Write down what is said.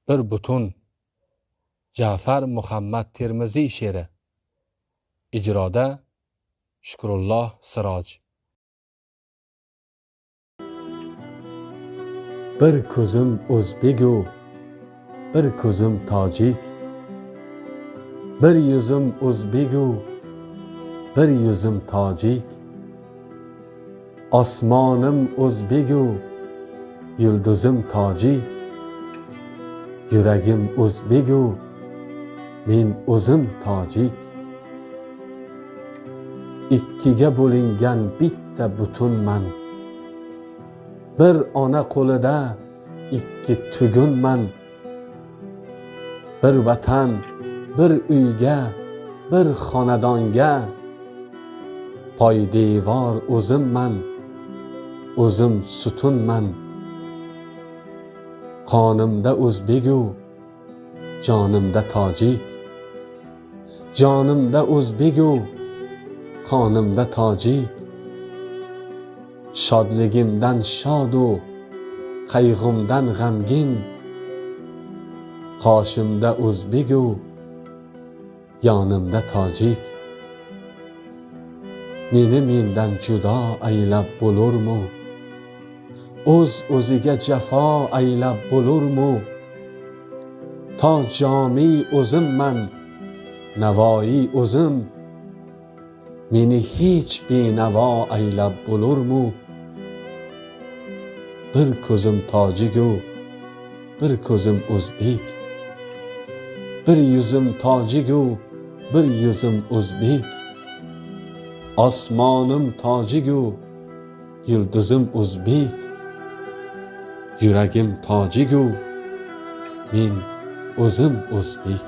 bir butun. Ja'far Muhammad Termiziy she'ri. Ijroda Shukrulloh Siroj. Bir ko'zim o'zbek-u, bir ko'zim tojik. Bir yuzim o'zbek-u, bir yuzim tojik. Osmonim o'zbek-u, yulduzim tojik. Yuragim o'zbek-u, men o'zim tojik. Ikkiga bo'lingan bitta butunman. Bir ona qo'lida ikki tugunman. Bir vatan, bir uyga, bir xonadonga poydevor o'zimman, o'zim sutunman. Qonimda o'zbek-u, jonimda tojik. Jonimda o'zbek-u, qonimda tojik. Shodligimdan shod-u, qayg'umdan g'amgin. Qoshimda o'zbek-u, yonimda tojik. Meni mendan judo aylab bo'lurmi? O'z o'ziga jafo aylab bo'lurmi? To jomi o'zimman, Navoiy o'zim. Meni hech benavo aylab bo'lurmi? Bir ko'zim tojik-u, bir ko'zim o'zbek. Bir yuzim tojik-u, bir yuzim o'zbek. Osmonim tojik-u, yulduzim o'zbek. Yuragim tojik-u, men o'zim o'zbek.